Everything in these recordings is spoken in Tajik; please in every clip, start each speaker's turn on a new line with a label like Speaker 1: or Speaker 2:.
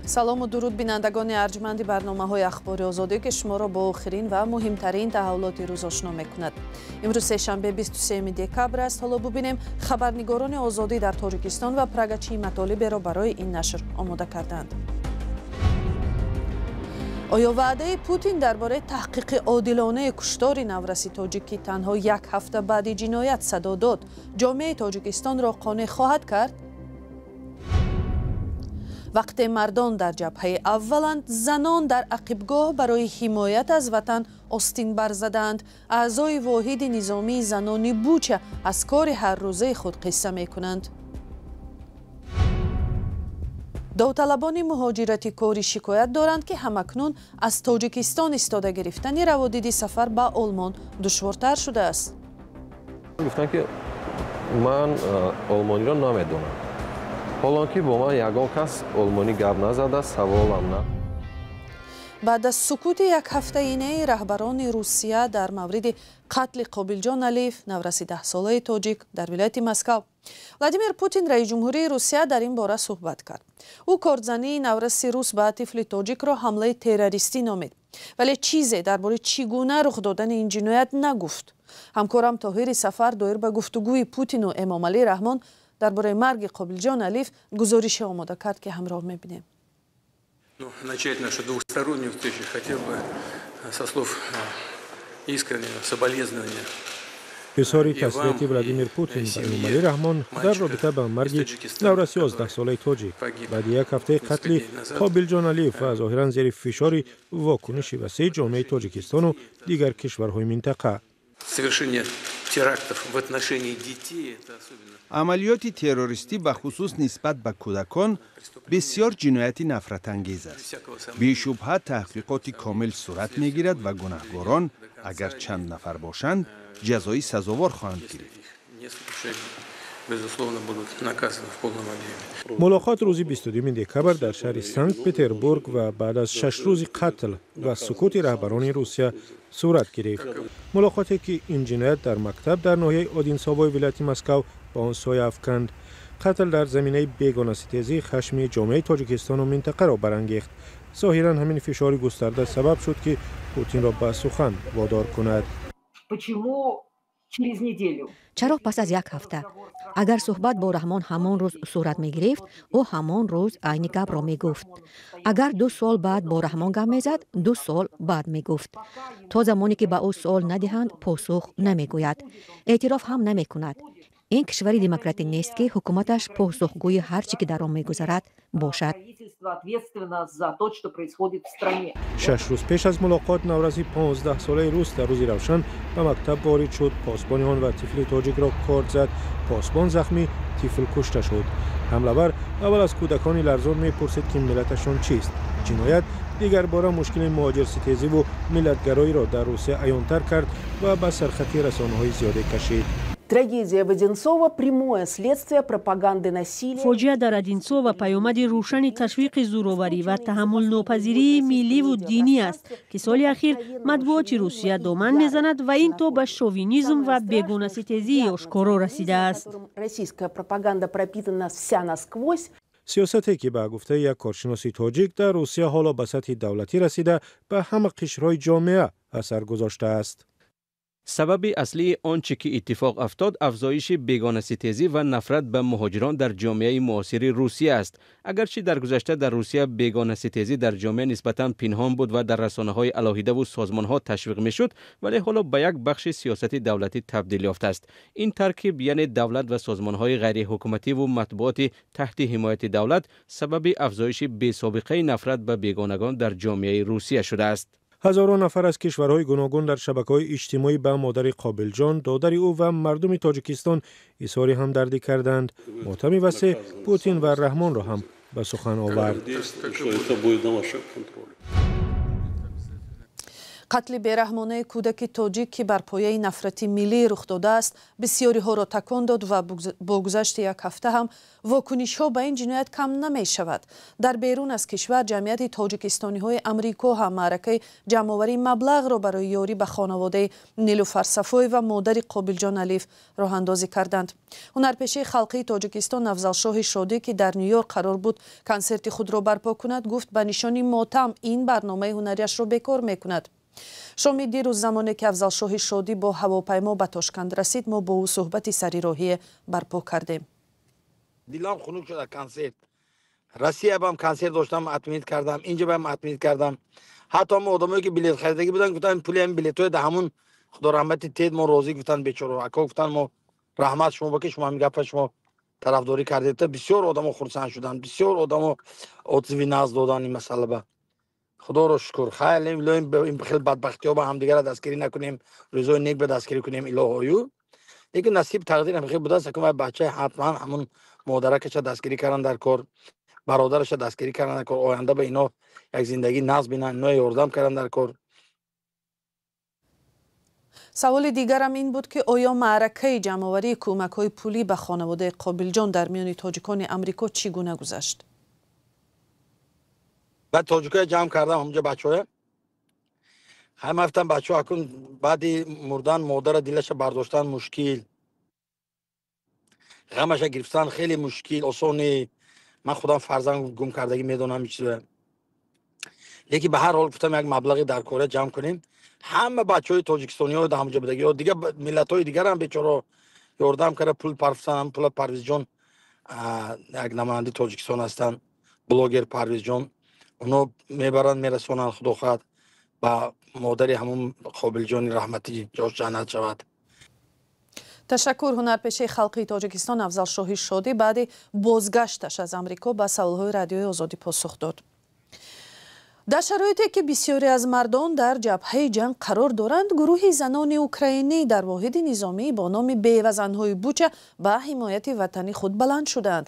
Speaker 1: Салому дуруд, бинандагони арҷманди барномаҳои Ахбори Озодӣ, ки шуморо бо охирин ва муҳимтарин таҳаввулоти рӯз ошно мекунад. Имрӯз сешанбе, 23 декабр аст. Ҳоло бубинем, хабарнигорони Озодӣ дар Тоҷикистон ва Прага чӣ матолиберо барои ин нашр омода кардаанд. Оё ваъдаи Путин дар бораи таҳқиқи одилонаи куштори навраси тоҷик, ки танҳо як ҳафта баъди ҷиноят садо дод, ҷомеаи Тоҷикистонро қонеъ хоҳад кард? Вақте мардон дар ҷабҳаи авваланд, занон дар ақибгоҳ барои ҳимоят аз ватан остин барзадаанд. Аъзои воҳиди низомии занони Буча аз кори ҳаррӯзаи худ қисса мекунанд. Довталабони муҳоҷирати корӣ шикоят доранд, ки ҳамакнун аз Тоҷикистон истода гирифтани раводиди сафар ба Олмон душвортар шудааст.
Speaker 2: Гуфтанд, ки ман олмониро намедонам, ҳолон ки бо ман ягон кас олмонӣ гап назада, саволам на.
Speaker 1: Баъд аз сукути якҳафтаинаи раҳбарони Русия дар мавриди қатли Қобилҷон Алиев, навраси 10-солаи тоҷик дар вилояти Москав, Владимир Путин, раиси ҷумҳурии Русия, дар ин бора суҳбат кард. Ӯ кордзании навраси рус ба тифли тоҷикро ҳамлаи террористӣ номид, вале чизе дар бораи чӣ гуна рух додани ин ҷиноят нагуфт. Ҳамкорам Тоҳири Сафар доир ба гуфтугӯи Путину Эмомалӣ Раҳмон дар бораи марги Қобилҷон Алиев гузорише омода кард, ки ҳамроҳ мебинем.
Speaker 3: Ну, начать нашу двухстороннюю встречу хотел бы со слов искреннего соболезнования.
Speaker 4: Изҳори тасрияти Владимир Путин ба Эмомалӣ Раҳмон дар робита ба марги навраси 11-солаи тоҷик баъди як ҳафтаи қатли Қобилҷон Алиев ва зоҳиран зери фишори вокуниши васеи ҷомеаи Тоҷикистону дигар кишварҳои минтақа.
Speaker 3: Совершение терактов в отношении детей, это особенно.
Speaker 5: Амалиёти террористӣ, бахусус нисбат ба кӯдакон, бисёр ҷинояти нафратангез аст. Бешубҳа, таҳқиқоти комил сурат мегирад ва гунаҳгорон, агар чанд нафар бошанд, ҷазои сазовор хоҳанд гирифт.
Speaker 3: Безусловно, будут наказаны в полном объеме.
Speaker 4: Мулоқот рӯзи 22 декабр дар шаҳри Санкт Петербург ва баъд аз 6 рӯзи қатл ва сукути раҳбарони Русия сурат гирифт. Мулоқоте, ки ин ҷиноят дар мактаб дар ноҳияи Одинсовои вилояти Москав ба он соя афканд. Қатл дар заминаи бегонаситезӣ хашми ҷомеаи Тоҷикистону минтақаро барангехт. Зоҳиран, ҳамин фишори густарда сабаб шуд, ки Путинро ба сухан водор кунад.
Speaker 6: Почему через неделю?
Speaker 7: Чаро пас аз як ҳафта? Агар суҳбат бо Раҳмон ҳамон рӯз сурат мегирифт, ӯ ҳамон рӯз айни гапро мегуфт. Агар 2 сол баъд бо Раҳмон гап мезад, 2 сол баъд мегуфт. То замоне ки ба ӯ суол надиҳанд, посух намегӯяд, эътироф ҳам намекунад. Ин кишвари демократӣ нест, ки ҳукуматаш посухгӯи ҳар чӣ ки дар он мегузарад бошад.
Speaker 4: 6 рӯз пеш аз мулоқот навраси 15-солаи рус дар рӯзи равшан ба мактаб ворид шуд, посбони он ва тифли тоҷикро корд зад. Посбон захмӣ, тифл кушта шуд. Ҳамлавар аввал аз кӯдакони ларзон мепурсид, ки миллаташон чист. Ҷиноят дигарбора мушкили муҳоҷирситезиву миллатгароиро дар Русия аёнтар кард ва ба сархати расонаҳои зиёде кашид.
Speaker 8: Трагедия в Одинцово – прямое следствие пропаганды насилия.
Speaker 9: Фоҷиа дар Одинцово паёмади рӯшани ташвиқи зӯроварӣ ва таҳаммулнопазирии милливу динӣ аст, ки соли ахир матбуоти Русия доман мезанад ва ин то ба шовинизм ва бегонаситезии ошкоро расидааст.
Speaker 8: Российская пропаганда пропитана вся насквозь.
Speaker 4: Сиёсате, ки ба гуфтаи як коршиноси тоҷик дар Русия ҳоло ба сатҳи давлатӣ расида, ба ҳама қишрҳои ҷомеа асар гузоштааст.
Speaker 10: Сабаби аслии он чӣ ки иттифоқ афтод, афзоиши бегонаситезӣ ва нафрат ба муҳоҷирон дар ҷомеаи муосири Русия аст. Агарчи дар гузашта дар Русия бегонаситезӣ дар ҷомеа нисбатан пинҳон буд ва дар расонаҳои алоҳидаву созмонҳо ташвиқ мешуд, вале ҳоло ба як бахши сиёсати давлатӣ табдил ёфтааст. Ин таркиб, яъне давлат ва созмонҳои ғайриҳукумативу матбуоти таҳти ҳимояти давлат, сабаби афзоиши бесобиқаи нафрат ба бегонагон дар ҷомеаи Русия шудааст.
Speaker 4: Ҳазорон нафар аз кишварҳои гуногун дар шабакаҳои иҷтимоӣ ба модари Қобилҷон, додари ӯ ва мардуми Тоҷикистон изҳори ҳамдардӣ карданд. Мотами васеъ Путин ва Раҳмонро ҳам ба сухан овард.
Speaker 1: Қатли бераҳмонаи кӯдаки тоҷик, ки бар пояи нафрати миллӣ рух додааст, бисёриҳоро такон дод ва бо гузашти як ҳафта ҳам вокунишҳо ба ин ҷиноят кам намешавад. Дар берун аз кишвар ҷамъияти тоҷикистониҳои Амрико ҳам маъракаи ҷамъоварии маблағро барои ёрӣ ба хонаводаи Нилуфар Сафоева, модари Қобилҷон Алиев, роҳандозӣ карданд. Ҳунарпешаи халқии Тоҷикистон Афзалшоҳи Шодӣ, ки дар Ню-Йорк қарор буд консерти худро барпо кунад, гуфт ба нишони мотам ин барномаи ҳунарияшро бекор мекунад. Шоми дирӯз, замоне ки Афзалшоҳи Шодӣ бо ҳавопаймо ба Тошканд расид, мо бо ӯ суҳбати сари роҳие барпо кардем.
Speaker 11: Дилам хунук шуда. Консерт Россия бам консерт доштам, отменить кардам, инҷа бам отменить кардам. Ҳатто ҳама одамое, ки билет харидагӣ буданд, гуфтанд, пули ҳамин билетҳои да ҳамун худо раҳмати тед, мо розӣ, гуфтанд бечоро. Ако, гуфтанд, мо раҳмат шумо ба ки шумо ҳамин гапа шумо тарафдорӣ кардед. Бисёр одамо хурсанд шуданд, бисёр одамо отзыви нағз доданд ин масъала ба. Худоро шукр. Хайр, ин хел бадбахтиҳо ба ҳамдигарро дастгирӣ накунем, рӯзои нек ба дастгирӣ кунем, илоҳою. Лекин насиб, тақдир ҳам будааст. Акун вай бачаи ҳатман ҳамун модаракаша дастгирӣ кардан дар кор, бародараша дастгирӣ кардан дар кор, оянда ба ино як зиндагӣ нағз бинанд, ино ёрдам кардан дар кор.
Speaker 1: Саволи дигарам ин буд, ки оё маъракаи ҷамъоварии кӯмакҳои пулӣ ба хонаводаи Қобилҷон дар миёни тоҷикони Амрико чӣ гуна гузашт?
Speaker 11: Баъд тоҷикоя ҷамъ кардам ҳамунҷа, бачаҳоя. Ҳай, ман гуфтам, бачаҳо, акун баъди мурдан модара дилаша бардоштан мушкил, ғамаша гирифтан хеле мушкил, осоне. Ман худам фарзанд гум кардагӣ, медонам ин чизоя. Лекин ба ҳар ҳол гуфтам, як маблағи дар кора ҷамъ кунем. Ҳама бачаҳои тоҷикистониҳо ҳамунҷа будаги ё дигар миллатҳои дигарам бечоро ёрдам карда, пул парфсан. Пула Парвизҷон, як намояндаи Тоҷикистон ҳастанд, блогер Парвизҷон, оно мебаранд, мерасонанд, худо хоҳад, ба модари ҳамун Қобилҷони раҳматӣ, ҷош ҷаннат шавад.
Speaker 1: Ташаккур. Ҳунарпешаи халқии Тоҷикистон Афзалшоҳи Шодӣ баъди бозгашташ аз Амрико ба саволҳои Радиои Озодӣ посух дод. Дар шароите ки бисёре аз мардон дар ҷабҳаи ҷанг қарор доранд, гурӯҳи занони украинӣ дар воҳиди низомӣ бо номи бевазанҳои Буча ба ҳимояти ватани худ баланд шудаанд.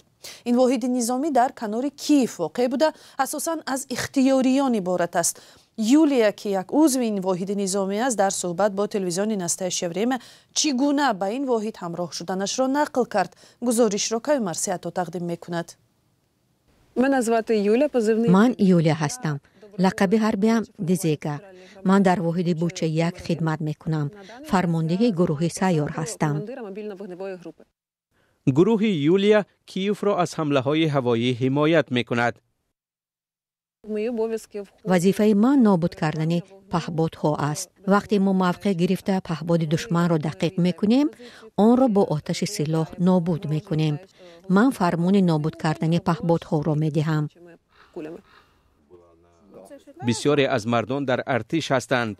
Speaker 1: Ин воҳиди низомӣ дар канори Киев воқеъ буда, асосан аз ихтиёриён иборат аст. Юлия, ки як узви ин воҳиди низомӣ аст, дар суҳбат бо телевизиони «Настоящее время» чӣ гуна ба ин воҳид ҳамроҳ шуданашро нақл кард. Гузоришро Каюмарси Ато тақдим мекунад.
Speaker 7: Ман Юлия ҳастам, лақаби ҳарбиам Дизега. Ман дар воҳиди Буча як хидмат мекунам, фармондеҳи гурӯҳи сайёр ҳастам.
Speaker 10: Гурӯҳи Юлия Киевро аз ҳамлаҳои ҳавоӣ ҳимоят мекунад.
Speaker 7: Вазифаи ман нобуд кардани паҳбодҳо аст. Вақте мо мавқеъ гирифта, паҳбоди душманро дақиқ мекунем, онро бо оташи силоҳ нобуд мекунем. Ман фармони нобуд кардани паҳбодҳоро медиҳам.
Speaker 10: Бисёре аз мардон дар артиш ҳастанд.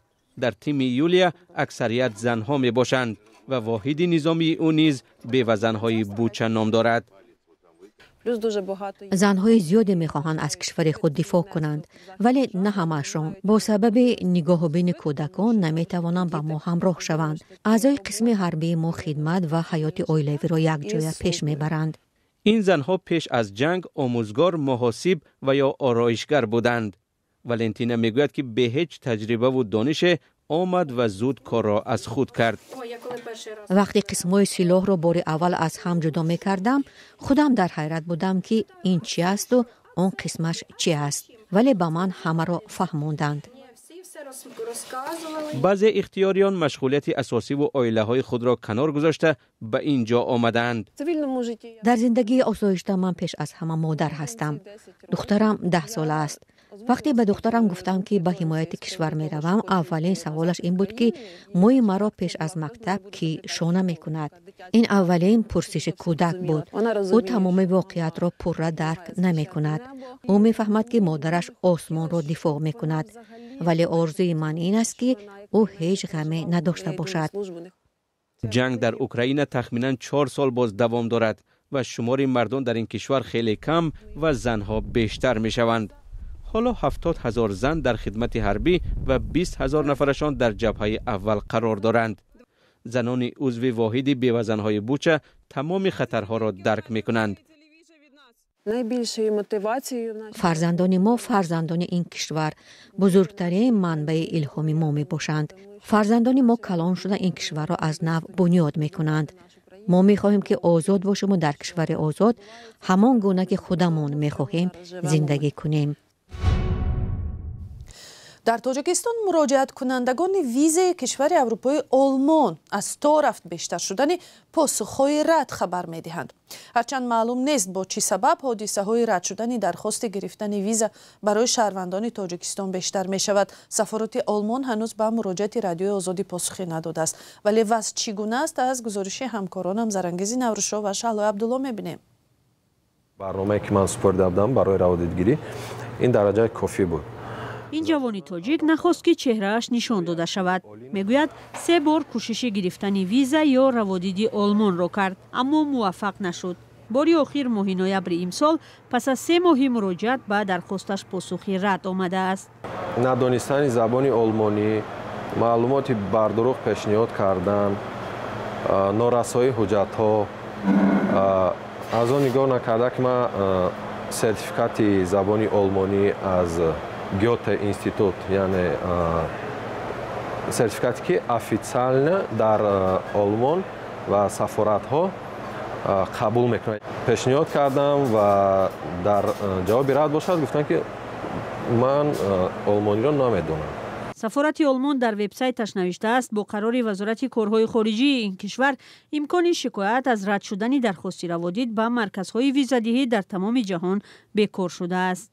Speaker 10: Дар тими Юлия аксарият занҳо мебошанд ва воҳиди низомии ӯ низ бевазанҳои Буча ном дорад.
Speaker 7: Занҳои зиёде мехоҳанд аз кишвари худ дифоъ кунанд, вале на ҳамаашон бо сабаби нигоҳубини кӯдакон наметавонанд ба мо ҳамроҳ шаванд. Аъзои қисми ҳарбии мо хидмат ва ҳаёти оилавиро якҷоя пеш мебаранд.
Speaker 10: Ин занҳо пеш аз ҷанг омӯзгор, муҳосиб ва ё ороишгар буданд. Валентина мегӯяд, ки бе ҳеҷ таҷрибаву донише омад ва зуд корро аз худ кард.
Speaker 7: Вақте қисмҳои силоҳро бори аввал аз ҳам ҷудо мекардам, худам дар ҳайрат будам, ки ин чи асту он қисмаш чи аст, вале ба ман ҳамаро фаҳмонданд.
Speaker 10: Баъзе ихтиёриён машғулияти асосиву оилаҳои худро канор гузошта, ба ин ҷо омадаанд.
Speaker 7: Дар зиндагии осоишта ман пеш аз ҳама модар ҳастам. Духтарам 10 сола аст. Вақте ба духтарам гуфтам, ки ба ҳимояти кишвар меравам, аввалин саволаш ин буд, ки мӯи маро пеш аз мактаб кӣ шона мекунад. Ин аввалин пурсиши кӯдак буд. Ӯ тамоми воқеиятро пурра дарк намекунад. Ӯ мефаҳмад, ки модараш осмонро дифоъ мекунад, вале орзуи ман ин аст, ки ӯ ҳеҷ ғаме надошта бошад.
Speaker 10: Ҷанг дар Украина тахминан 4 сол боз давом дорад ва шумори мардон дар ин кишвар хеле кам ва занҳо бештар мешаванд. Ҳоло 70 000 зан дар хидмати ҳарбӣ ва 20 000 нафарашон дар ҷабҳаи аввал қарор доранд. Занони узви воҳиди бевазанҳои Буча тамоми хатарҳоро дарк мекунанд.
Speaker 7: Фарзандони мо, фарзандони ин кишвар бузургтарин манбаи илҳоми мо мебошанд. Фарзандони мо калон шуда ин кишварро аз нав бунёд мекунанд. Мо мехоҳем, ки озод бошему дар кишвари озод ҳамон гуна ки худамон мехоҳем зиндагӣ кунем.
Speaker 1: Дар Тоҷикистон муроҷиаткунандагони визаи кишвари аврупои Олмон аз то рафт бештар шудани посухҳои рад хабар медиҳанд. Ҳарчанд маълум нест, бо чӣ сабаб ҳодисаҳои рад шудани дархости гирифтани виза барои шаҳрвандони Тоҷикистон бештар мешавад. Сафорати Олмон ҳанӯз ба муроҷиати Радиои Озодӣ посухе надодааст. Вале вазъ чӣ гуна аст, аз гузориши ҳамкоронам Зарангези Наврӯзшо ва Шаҳлои Абдулло мебинем.
Speaker 2: Барномае ки ман супорида будам барои раводидгирӣ, ин дараҷаи кофӣ буд.
Speaker 9: Ин ҷавони тоҷик нахост, ки чеҳрааш нишон дода шавад. Мегӯяд, се бор кӯшиши гирифтани виза ё раводиди Олмонро кард, аммо муваффақ нашуд. Бори охир моҳи ноябри имсол пас аз 3 моҳи муроҷиат ба дархосташ посухи рад омадааст.
Speaker 2: Надонистани забони олмонӣ, маълумоти бардурӯғ пешниҳод кардан, норасоии ҳуҷҷатҳо, аз он нигоҳ накарда, ки ман сертификати забони олмонӣ аз Гёте институт, яъне сертификате ки официально дар Олмон ва сафоратҳо қабул мекунанд, пешниҳод кардам ва дар ҷавоби рад бошад, гуфтанд, ки ман олмониро намедонам.
Speaker 9: Сафорати Олмон дар вебсайташ навиштааст, бо қарори Вазорати корҳои хориҷии ин кишвар имкони шикоят аз рад шудани дархости раводид ба марказҳои визадиҳӣ дар тамоми ҷаҳон бекор шудааст.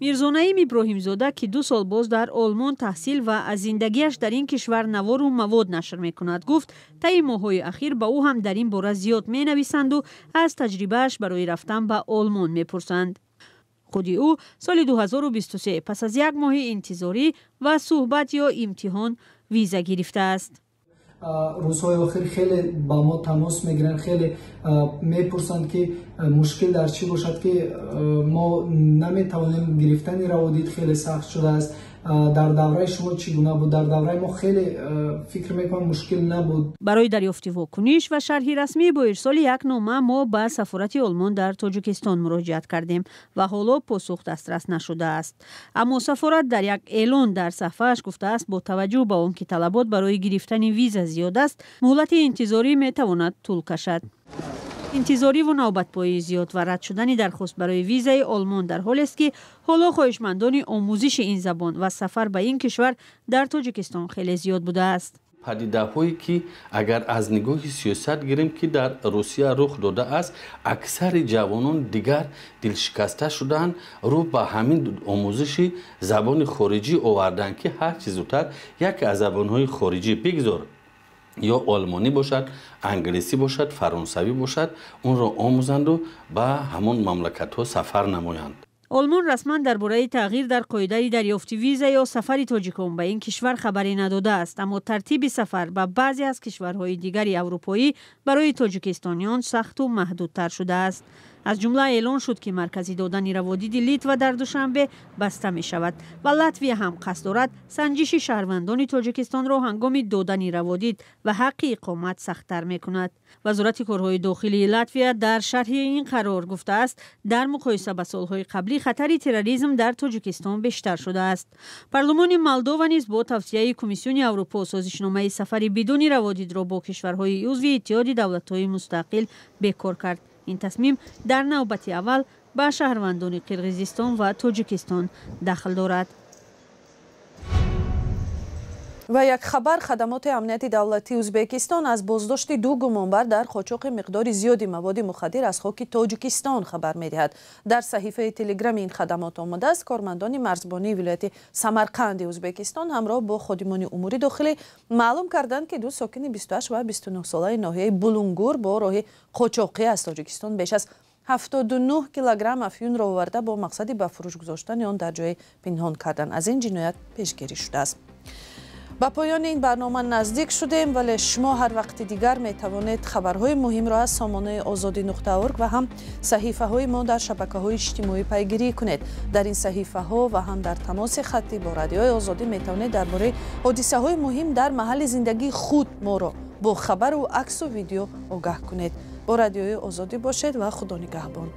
Speaker 9: Мирзонаим Иброҳимзода, ки 2 сол боз дар Олмон таҳсил ва аз зиндагиаш дар ин кишвар навору мавод нашр мекунад, гуфт, таи моҳҳои ахир ба ӯ ҳам дар ин бора зиёд менависанду аз таҷрибааш барои рафтан ба Олмон мепурсанд. Худи ӯ соли 2023 пас аз як моҳи интизорӣ ва суҳбат ё имтиҳон виза гирифтааст.
Speaker 12: Рӯзҳои охир хеле ба мо тамос мегиранд, хеле мепурсанд, ки мушкил дар чӣ бошад, ки мо наметавонем, гирифтани раводид хеле сахт шудааст. Дар давраи шумо чӣ гуна буд? Дар давраи мо хеле, фикр мекунам, мушкил набуд.
Speaker 9: Барои дарёфти вокуниш ва шарҳи расмӣ бо ирсоли як нома мо ба сафорати Олмон дар Тоҷикистон муроҷиат кардем ва ҳоло посух дастрас нашудааст. Аммо сафорат дар як эълон дар саҳфааш гуфтааст, бо таваҷҷӯҳ ба он ки талабот барои гирифтани виза зиёд аст, муҳлати интизорӣ метавонад тӯл кашад. Интизориву навбатпоии зиёд ва рад шудани дархост барои визаи Олмон дар ҳолест, ки ҳоло хоҳишмандони омӯзиши ин забон ва сафар ба ин кишвар дар Тоҷикистон хеле зиёд будааст.
Speaker 13: Падидаҳое ки агар аз нигоҳи сиёсат гирем, ки дар Русия рух додааст, аксари ҷавонон дигар дилшикаста шуданд, рӯ ба ҳамин омӯзиши забони хориҷӣ оварданд, ки ҳар чӣ зудтар яке аз забонҳои хориҷӣ, бигзор ё олмонӣ бошад, англисӣ бошад, фаронсавӣ бошад, онро омӯзанду ба ҳамон мамлакатҳо сафар намоянд.
Speaker 9: Олмон расман дар бораи тағйир дар қоидаи дарёфти виза ё сафари тоҷикон ба ин кишвар хабаре надодааст, аммо тартиби сафар ба баъзе аз кишварҳои дигари аврупоӣ барои тоҷикистониён сахту маҳдудтар шудааст. Аз ҷумла эълон шуд, ки маркази додани раводиди Литва дар Душанбе баста мешавад ва Латвия ҳам қасд дорад санҷиши шаҳрвандони Тоҷикистонро ҳангоми додани раводид ва ҳаққи иқомат сахттар мекунад. Вазорати корҳои дохилии Латвия дар шарҳи ин қарор гуфтааст, дар муқоиса ба солҳои қаблӣ хатари терроризм дар Тоҷикистон бештар шудааст. Парлумони Молдова низ бо тавсияи Комиссиони Аврупо созишномаи сафари бидуни раводидро бо кишварҳои узви Иттиҳоди давлатҳои мустақил бекор кард. Ин тасмим дар навбати аввал ба шаҳрвандони Қирғизистон ва Тоҷикистон дахл дорад.
Speaker 1: Ва як хабар: хадамоти амнияти давлатии Ӯзбекистон аз боздошти ду гумонбар дар қочоқи миқдори зиёди маводи мухаддир аз хоки Тоҷикистон хабар медиҳад. Дар саҳифаи Телеграми ин хадамот омадааст, кормандони марзбонии вилояти Самарқанди Ӯзбекистон ҳамроҳ бо ходимони умури дохилӣ маълум карданд, ки ду сокини 28 ва 29 солаи ноҳияи Булунгур бо роҳи қочоқӣ аз Тоҷикистон беш аз 79 килограмм афюнро оварда, бо мақсади ба фурӯш гузоштани он дар ҷое пинҳон кардан. Аз ин ҷиноят пешгирӣ шудааст. Ба поёни ин барнома наздик шудем, вале шумо ҳар вақти дигар метавонед хабарҳои муҳимро аз сомонаи озодӣ.орг ва ҳам саҳифаҳои мо дар шабакаҳои иҷтимоӣ пайгирӣ кунед. Дар ин саҳифаҳо ва ҳам дар тамоси хаттӣ бо Радиои Озодӣ метавонед дар бораи ҳодисаҳои муҳим дар маҳалли зиндагии худ моро бо хабару аксу видео огаҳ кунед. Бо Радиои Озодӣ бошед ва Худо нигаҳбон.